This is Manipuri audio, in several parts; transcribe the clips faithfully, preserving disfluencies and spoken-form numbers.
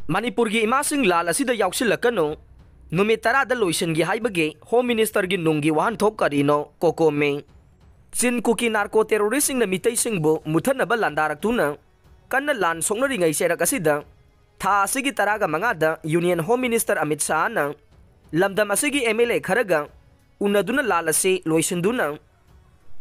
ꯃꯅꯤꯄꯨꯔꯒꯤ ꯏꯃꯥꯁꯤꯡ ꯂꯥꯜ ꯑꯁꯤꯗ ꯌꯥꯎꯁꯤꯜꯂꯛꯀꯅꯨ, ꯅꯨꯃꯤꯠ ꯇꯔꯥꯗ ꯂꯣꯏꯁꯤꯟꯒꯦ ꯍꯥꯏꯕꯒꯤ Home Ministerꯒꯤ ꯅꯨꯡꯒꯤ ꯋꯥꯍꯟꯊꯣꯛ ꯀꯔꯤꯅꯣ? ꯀꯣꯀꯣꯃꯤ꯫ ꯆꯤꯟ ꯀꯨꯀꯤ narco terroristꯁꯤꯡꯅ ꯃꯤꯇꯩꯁꯤꯡꯕꯨ ꯃꯨꯊꯠꯅꯕ ꯂꯥꯟꯗꯥꯔꯛꯇꯨꯅ ꯀꯟꯅ ꯂꯥꯟ ꯁꯣꯛꯅꯔꯤꯉꯩ ꯆꯩꯔꯛ ꯑꯁꯤꯗ ꯊꯥ ꯑꯁꯤꯒꯤ ꯇꯔꯥꯒ ꯃꯉꯥꯗ Union Home Minister ꯑꯃꯤꯠ ꯁꯥꯍꯅ ꯂꯝꯗꯝ ꯑꯁꯤꯒꯤ MLA ꯈꯔꯒ ꯎꯅꯗꯨꯅ ꯂꯥꯜ ꯑꯁꯤ ꯂꯣꯏꯁꯤꯟꯗꯨꯅ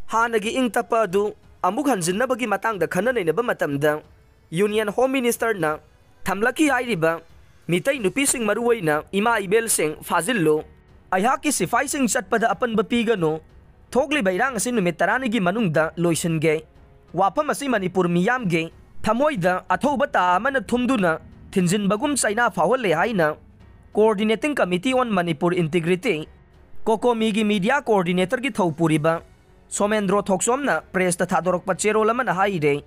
ꯍꯥꯟꯅꯒꯤ ꯏꯪ ꯇꯞꯄ ꯑꯗꯨ ꯑꯃꯨꯛ ꯍꯟꯖꯤꯟꯅꯕꯒꯤ ꯃꯇꯥꯡꯗ ꯈꯟꯅ ꯅꯩꯅꯕ ꯃꯇꯝꯗ Union Home Ministerꯅ ꯊꯝꯂꯛꯈꯤ ꯍꯥꯏꯔꯤꯕ ꯃꯤꯇꯩ ꯅꯨꯄꯤꯁꯤꯡ, ꯃꯔꯨꯑꯣꯏꯅ ꯏꯃꯥ ꯏꯕꯦꯜꯁꯤꯡ ꯐꯥꯖꯤꯜꯂꯨ, ꯑꯩꯍꯥꯛꯀꯤ ꯁꯤꯐꯥꯏꯁꯤꯡ ꯆꯠꯄꯗ ꯑꯄꯟꯕ ꯄꯤꯒꯅꯨ, ꯊꯣꯛꯂꯤꯕ ꯏꯔꯥꯡ ꯑꯁꯤ ꯅꯨꯃꯤꯠ ꯇꯔꯥꯅꯤꯒꯤ ꯃꯅꯨꯡꯗ ꯂꯣꯏꯁꯤꯟꯒꯦ꯫ ꯋꯥꯐꯝ ꯑꯁꯤ ꯃꯅꯤꯄꯨꯔ ꯃꯤꯌꯥꯝꯒꯤ ꯊꯃꯣꯏꯗ ꯑꯊꯧꯕ ꯇꯥ ꯑꯃꯅ ꯊꯨꯝꯗꯨꯅ ꯊꯤꯟꯖꯤꯟꯕꯒꯨꯝ ꯆꯩꯅꯥ ꯐꯥꯎꯍꯜꯂꯦ ꯍꯥꯏꯅ Coordinating Committee on Manipur Integrity, ꯀꯣꯀꯣꯃꯤꯒꯤ media coordinatorꯒꯤ ꯊꯧ ꯄꯨꯔꯤꯕ ꯁꯣꯃꯦꯟꯗ꯭ꯔꯣ ꯊꯣꯛꯆꯣꯝꯅ pressꯇ ꯊꯥꯗꯣꯔꯛꯄ ꯆꯦꯔꯣꯜ ꯑꯃꯅ ꯍꯥꯏꯔꯦ꯫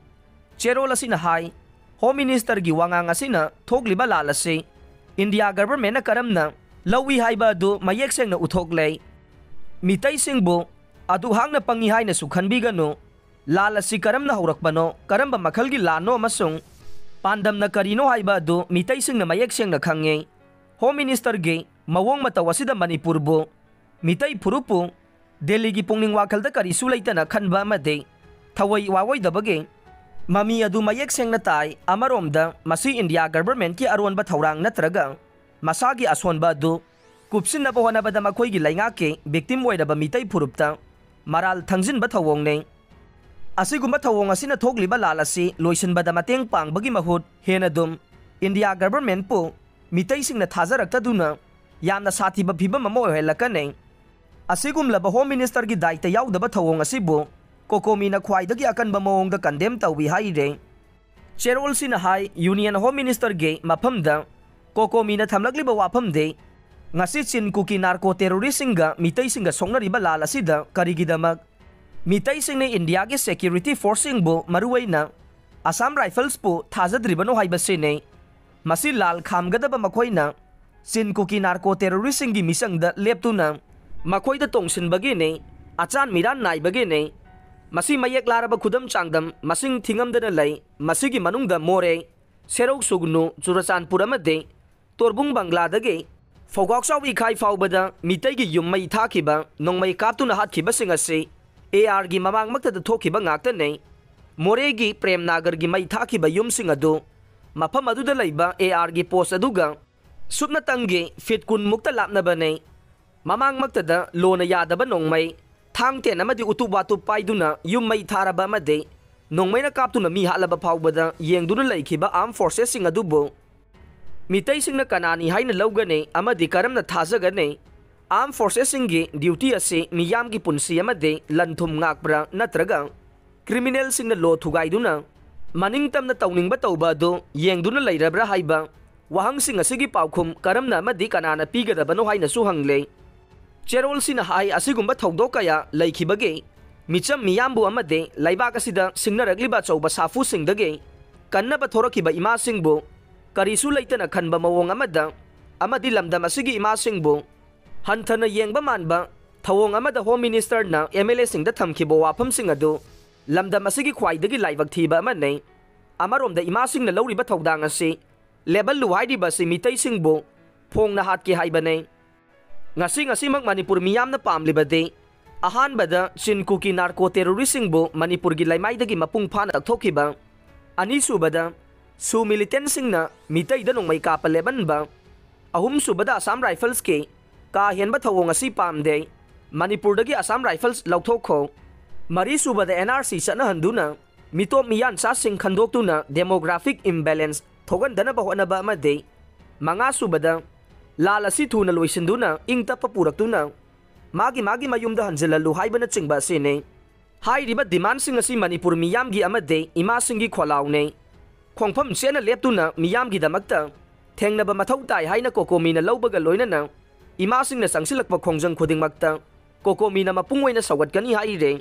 ꯆꯦꯔꯣꯜ ꯑꯁꯤꯅ ꯍꯥꯏ, Home Ministerꯒꯤ ꯋꯥꯉꯥꯡ ꯑꯁꯤꯅ ꯊꯣꯛꯂꯤꯕ ꯂꯥꯜ ꯑꯁꯤ India governmentꯅ ꯀꯔꯝꯅ ꯂꯧꯏ ꯍꯥꯏꯕ ꯑꯗꯨ ꯃꯌꯦꯛ ꯁꯦꯡꯅ ꯎꯠꯊꯣꯛꯂꯦ꯫ ꯃꯤꯇꯩꯁꯤꯡꯕꯨ ꯑꯗꯨꯛ ꯍꯥꯛꯅ ꯄꯪꯉꯤ ꯍꯥꯏꯅꯁꯨ ꯈꯟꯕꯤꯒꯅꯨ꯫ ꯂꯥꯜ ꯑꯁꯤ ꯀꯔꯝꯅ ꯍꯧꯔꯛꯄꯅꯣ, ꯀꯔꯝꯕ ꯃꯈꯜꯒꯤ ꯂꯥꯟꯅꯣ ꯑꯃꯁꯨꯡ ꯄꯥꯟꯗꯝꯅ ꯀꯔꯤꯅꯣ ꯍꯥꯏꯕ ꯑꯗꯨ ꯃꯤꯇꯩꯁꯤꯡꯅ ꯃꯌꯦꯛ ꯁꯦꯡꯅ ꯈꯪꯉꯤ꯫ Home Ministerꯒꯤ ꯃꯑꯣꯡ ꯃꯇꯧ ꯑꯁꯤꯗ ꯃꯅꯤꯄꯨꯔꯕꯨ ꯃꯤꯇꯩ ꯐꯨꯔꯨꯞꯄꯨ ꯗꯦꯜꯂꯤꯒꯤ ꯄꯨꯛꯅꯤꯡ ꯋꯥꯈꯜꯗ ꯀꯔꯤꯁꯨ ꯂꯩꯇꯅ ꯈꯟꯕ ꯑꯃꯗꯤ ꯊꯋꯥꯏ ꯋꯥꯑꯣꯏꯗꯕꯒꯤ ꯃꯃꯤ ꯑꯗꯨ ꯃꯌꯦꯛ ꯁꯦꯡꯅ ꯇꯥꯏ꯫ ꯑꯃꯔꯣꯝꯗ, ꯃꯁꯤ India governmentꯀꯤ ꯑꯔꯣꯟꯕ ꯊꯧꯔꯥꯡ ꯅꯠꯇ꯭ꯔꯒ ꯃꯁꯥꯒꯤ ꯑꯁꯣꯟꯕ ꯑꯗꯨ ꯀꯨꯞꯁꯤꯟꯅꯕ ꯍꯣꯠꯅꯕꯗ ꯃꯈꯣꯏꯒꯤ ꯂꯩꯉꯥꯛꯀꯤ victim ꯑꯣꯏꯔꯕ ꯃꯤꯇꯩ ꯐꯨꯔꯨꯞꯇ ꯃꯔꯥꯜ ꯊꯪꯖꯤꯟꯕ ꯊꯧꯑꯣꯡꯅꯤ꯫ ꯑꯁꯤꯒꯨꯝꯕ ꯊꯧꯑꯣꯡ ꯑꯁꯤꯅ ꯊꯣꯛꯂꯤꯕ ꯂꯥꯜ ꯑꯁꯤ ꯂꯣꯏꯁꯤꯟꯕꯗ ꯃꯇꯦꯡ ꯄꯥꯡꯕꯒꯤ ꯃꯍꯨꯠ, ꯍꯦꯟꯅ ꯑꯗꯨꯝ India governmentꯄꯨ ꯃꯤꯇꯩꯁꯤꯡꯅ ꯊꯥꯖꯔꯛꯇꯗꯨꯅ ꯌꯥꯝꯅ ꯁꯥꯊꯤꯕ ꯐꯤꯚꯝ ꯑꯃ ꯑꯣꯏꯍꯜꯂꯛꯀꯅꯤ꯫ ꯑꯁꯤꯒꯨꯝꯂꯕ Home Ministerꯒꯤ ꯗꯥꯏꯇ ꯌꯥꯎꯗꯕ ꯊꯧꯑꯣꯡ ꯑꯁꯤꯕꯨ ꯀꯣꯀꯣꯃꯤꯅ ꯈ꯭ꯋꯥꯏꯗꯒꯤ ꯑꯀꯟꯕ ꯃꯑꯣꯡꯗ condemn ꯇꯧꯏ ꯍꯥꯏꯔꯦ꯫ ꯆꯦꯔꯣꯜꯁꯤꯅ ꯍꯥꯏ, Union Home Ministerꯒꯤ ꯃꯐꯝꯗ ꯀꯣꯀꯣꯃꯤꯅ ꯊꯝꯂꯛꯂꯤꯕ ꯋꯥꯐꯝꯗꯤ, ꯉꯁꯤ ꯆꯤꯟ ꯀꯨꯀꯤ narco terroristꯁꯤꯡꯒ ꯃꯤꯇꯩꯁꯤꯡꯒ ꯁꯣꯛꯅꯔꯤꯕ ꯂꯥꯜ ꯑꯁꯤꯗ ꯀꯔꯤꯒꯤꯗꯃꯛ ꯃꯤꯇꯩꯁꯤꯡꯅ Indiaꯒꯤ security forceꯁꯤꯡꯕꯨ, ꯃꯔꯨꯑꯣꯏꯅ Assam Riflesꯄꯨ ꯊꯥꯖꯗ꯭ꯔꯤꯕꯅꯣ ꯍꯥꯏꯕꯁꯤꯅꯤ꯫ ꯃꯁꯤ ꯂꯥꯜ ꯈꯥꯝꯒꯗꯕ ꯃꯈꯣꯏꯅ ꯆꯤꯟ ꯀꯨꯀꯤ narco terroristꯁꯤꯡꯒꯤ ꯃꯤꯆꯪꯗ ꯂꯦꯞꯇꯨꯅ ꯃꯈꯣꯏꯗ ꯇꯣꯡꯁꯤꯟꯕꯒꯤꯅꯤ, ꯑꯆꯥꯟ ꯃꯤꯔꯥꯟ ꯅꯥꯏꯕꯒꯤꯅꯤ꯫ ꯃꯁꯤ ꯃꯌꯦꯛ ꯂꯥꯔꯕ ꯈꯨꯗꯝ ꯆꯥꯡꯗꯝ ꯃꯁꯤꯡ ꯊꯤꯉꯝꯗꯅ ꯂꯩ꯫ ꯃꯁꯤꯒꯤ ꯃꯅꯨꯡꯗ ꯃꯣꯔꯦ, ꯁꯦꯔꯧ ꯁꯨꯒꯅꯨ, ꯆꯨꯔꯆꯥꯟꯄꯨꯔ ꯑꯃꯗꯤ ꯇꯣꯔꯕꯨꯡ ꯕꯪꯒ꯭ꯂꯥꯗꯒꯤ ꯐꯧꯒꯥꯛꯆꯥꯎ ꯏꯈꯥꯏ ꯐꯥꯎꯕꯗ ꯃꯤꯇꯩꯒꯤ ꯌꯨꯝ ꯃꯩ ꯊꯥꯈꯤꯕ, ꯅꯣꯡꯃꯩ ꯀꯥꯞꯇꯨꯅ ꯍꯥꯠꯈꯤꯕꯁꯤꯡ ꯑꯁꯤ ARꯒꯤ ꯃꯃꯥꯡꯃꯛꯇꯗ ꯊꯣꯛꯈꯤꯕ ꯉꯥꯛꯇꯅꯤ꯫ ꯃꯣꯔꯦꯒꯤ ꯄ꯭ꯔꯦꯝꯅꯥꯒꯔꯒꯤ ꯃꯩ ꯊꯥꯈꯤꯕ ꯌꯨꯝꯁꯤꯡ ꯑꯗꯨ ꯃꯐꯝ ꯑꯗꯨꯗ ꯂꯩꯕ ARꯒꯤ ꯄꯣꯁ ꯑꯗꯨꯒ ꯁꯨꯞꯅꯇꯪꯒꯤ ꯐꯤꯠ ꯀꯨꯟ ꯃꯨꯛꯇ ꯂꯥꯞꯅꯕꯅꯤ꯫ ꯃꯃꯥꯡꯃꯛꯇꯗ ꯂꯣꯅ ꯌꯥꯗꯕ ꯅꯣꯡꯃꯩ, ꯊꯥꯡ ꯇꯦꯟ ꯑꯃꯗꯤ ꯎꯇꯨꯞ ꯋꯥꯇꯨꯞ ꯄꯥꯏꯗꯨꯅ ꯌꯨꯝ ꯃꯩ ꯊꯥꯔꯕ ꯑꯃꯗꯤ ꯅꯣꯡꯃꯩꯅ ꯀꯥꯞꯇꯨꯅ ꯃꯤ ꯍꯥꯠꯂꯕ ꯐꯥꯎꯕꯗ ꯌꯦꯡꯗꯨꯅ ꯂꯩꯈꯤꯕ ꯑꯥꯔꯝ ꯐꯣꯔꯁꯦꯁꯁꯤꯡ ꯑꯗꯨꯕꯨ ꯃꯤꯇꯩꯁꯤꯡꯅ ꯀꯅꯥꯅꯤ ꯍꯥꯏꯅ ꯂꯧꯒꯅꯤ ꯑꯃꯗꯤ ꯀꯔꯝꯅ ꯊꯥꯖꯒꯅꯤ? ꯑꯥꯔꯝ ꯐꯣꯔꯁꯦꯁꯁꯤꯡꯒꯤ ꯗ꯭ꯌꯨꯇꯤ ꯑꯁꯤ ꯃꯤꯌꯥꯝꯒꯤ ꯄꯨꯟꯁꯤ ꯑꯃꯗꯤ ꯂꯟ ꯊꯨꯝ ꯉꯥꯛꯄ꯭ꯔꯥ ꯅꯠꯇ꯭ꯔꯒ ꯀ꯭ꯔꯤꯃꯤꯅꯦꯜꯁꯤꯡꯅ ꯂꯣ ꯊꯨꯒꯥꯏꯗꯨꯅ ꯃꯅꯤꯡ ꯇꯝꯅ ꯇꯧꯅꯤꯡꯕ ꯇꯧꯕ ꯑꯗꯨ ꯌꯦꯡꯗꯨꯅ ꯂꯩꯔꯕ꯭ꯔꯥ ꯍꯥꯏꯕ ꯋꯥꯍꯪꯁꯤꯡ ꯑꯁꯤꯒꯤ ꯄꯥꯎꯈꯨꯝ ꯀꯔꯝꯅ ꯑꯃꯗꯤ ꯀꯅꯥꯅ ꯄꯤꯒꯗꯕꯅꯣ ꯍꯥꯏꯅꯁꯨ ꯍꯪꯂꯦ꯫ ꯆꯦꯔꯣꯜꯁꯤꯅ ꯍꯥꯏ, ꯑꯁꯤꯒꯨꯝꯕ ꯊꯧꯗꯣꯛ ꯀꯌꯥ ꯂꯩꯈꯤꯕꯒꯦ? ꯃꯤꯆꯝ ꯃꯤꯌꯥꯝꯕꯨ ꯑꯃꯗꯤ ꯂꯩꯕꯥꯛ ꯑꯁꯤꯗ ꯁꯤꯡꯅꯔꯛꯂꯤꯕ ꯑꯆꯧꯕ ꯁꯥꯐꯨꯁꯤꯡꯗꯒꯤ ꯀꯟꯅꯕ ꯊꯣꯔꯛꯈꯤꯕ ꯏꯃꯥꯁꯤꯡꯕꯨ ꯀꯔꯤꯁꯨ ꯂꯩꯇꯅ ꯈꯟꯕ ꯃꯑꯣꯡ ꯑꯃꯗ ꯑꯃꯗꯤ ꯂꯝꯗꯝ ꯑꯁꯤꯒꯤ ꯏꯃꯥꯁꯤꯡꯕꯨ ꯍꯟꯊꯅ ꯌꯦꯡꯕ ꯃꯥꯟꯕ ꯊꯧꯑꯣꯡ ꯑꯃꯗ ꯍꯣꯝ ꯃꯤꯅꯤꯁꯇꯔꯅ MLAꯁꯤꯡꯗ ꯊꯝꯈꯤꯕ ꯋꯥꯐꯝꯁꯤꯡ ꯑꯗꯨ ꯂꯝꯗꯝ ꯑꯁꯤꯒꯤ ꯈ꯭ꯋꯥꯏꯗꯒꯤ ꯂꯥꯏꯕꯛ ꯊꯤꯕ ꯑꯃꯅꯤ꯫ ꯑꯃꯔꯣꯝꯗ ꯏꯃꯥꯁꯤꯡꯅ ꯂꯧꯔꯤꯕ ꯊꯧꯗꯥꯡ ꯑꯁꯤ ꯂꯦꯕꯜꯂꯨ ꯍꯥꯏꯔꯤꯕ ꯑꯁꯤ ꯃꯤꯇꯩꯁꯤꯡꯕꯨ ꯐꯣꯡꯅ ꯍꯥꯠꯀꯦ ꯍꯥꯏꯕꯅꯤ꯫ ꯉꯁꯤ ꯉꯁꯤꯃꯛ ꯃꯅꯤꯄꯨꯔ ꯃꯤꯌꯥꯝꯅ ꯄꯥꯝꯂꯤꯕꯗꯤ ꯑꯍꯥꯟꯕꯗ ꯆꯤꯟ ꯀꯨꯀꯤ ꯅꯥꯔꯀꯣ ꯇꯦꯔꯣꯔꯤꯁꯁꯤꯡꯕꯨ ꯃꯅꯤꯄꯨꯔꯒꯤ ꯂꯩꯃꯥꯏꯗꯒꯤ ꯃꯄꯨꯡ ꯐꯥꯅ ꯀꯛꯊꯣꯛꯈꯤꯕ, ꯑꯅꯤꯁꯨꯕꯗ ꯁꯨ ꯃꯤꯂꯤꯇꯦꯟꯁꯤꯡꯅ ꯃꯤꯇꯩꯗ ꯅꯣꯡꯃꯩ ꯀꯥꯞꯄ ꯂꯦꯞꯍꯟꯕ, ꯑꯍꯨꯝꯁꯨꯕꯗ ꯑꯁꯥꯝ ꯔꯥꯏꯐꯜꯁꯀꯤ ꯀꯥ ꯍꯦꯟꯕ ꯊꯧꯑꯣꯡ ꯑꯁꯤ ꯄꯥꯝꯗꯦ, ꯃꯅꯤꯄꯨꯔꯗꯒꯤ ꯑꯁꯥꯝ ꯔꯥꯏꯐꯜꯁ ꯂꯧꯊꯣꯛꯈꯣ, ꯃꯔꯤꯁꯨꯕꯗ NRC ꯆꯠꯅꯍꯟꯗꯨꯅ ꯃꯤꯇꯣꯞ ꯃꯤꯌꯥꯟꯆꯥꯁꯤꯡ ꯈꯟꯗꯣꯛꯇꯨꯅ demographic imbalance ꯊꯣꯛꯍꯟꯗꯅꯕ ꯍꯣꯠꯅꯕ ꯑꯃꯗꯤ ꯃꯉꯥꯁꯨꯕꯗ ꯂꯥꯜ ꯑꯁꯤ ꯊꯨꯅ ꯂꯣꯏꯁꯤꯟꯗꯨꯅ ꯏꯪ ꯇꯞꯄ ꯄꯨꯔꯛꯇꯨꯅ ꯃꯥꯒꯤ ꯃꯥꯒꯤ ꯃꯌꯨꯝꯗ ꯍꯟꯖꯤꯜꯍꯜꯂꯨ ꯍꯥꯏꯕꯅꯆꯤꯡꯕ ꯑꯁꯤꯅꯤ꯫ ꯍꯥꯏꯔꯤꯕ ꯗꯤꯃꯥꯟꯁꯤꯡ ꯑꯁꯤ ꯃꯅꯤꯄꯨꯔ ꯃꯤꯌꯥꯝꯒꯤ ꯑꯃꯗꯤ ꯏꯃꯥꯁꯤꯡꯒꯤ ꯈꯣꯜꯂꯥꯎꯅꯤ꯫ ꯈꯣꯡꯐꯝ ꯆꯦꯠꯅ ꯂꯦꯞꯇꯨꯅ ꯃꯤꯌꯥꯝꯒꯤꯗꯃꯛꯇ ꯊꯦꯡꯅꯕ ꯃꯊꯧ ꯇꯥꯏ ꯍꯥꯏꯅ ꯀꯣꯀꯣꯃꯤꯅ ꯂꯧꯕꯒ ꯂꯣꯏꯅꯅ ꯏꯃꯥꯁꯤꯡꯅ ꯆꯪꯁꯤꯜꯂꯛꯄ ꯈꯣꯡꯖꯪ ꯈꯨꯗꯤꯡꯃꯛꯇ ꯀꯣꯀꯣꯃꯤꯅ ꯃꯄꯨꯡ ꯑꯣꯏꯅ ꯁꯧꯒꯠꯀꯅꯤ ꯍꯥꯏꯔꯦ꯫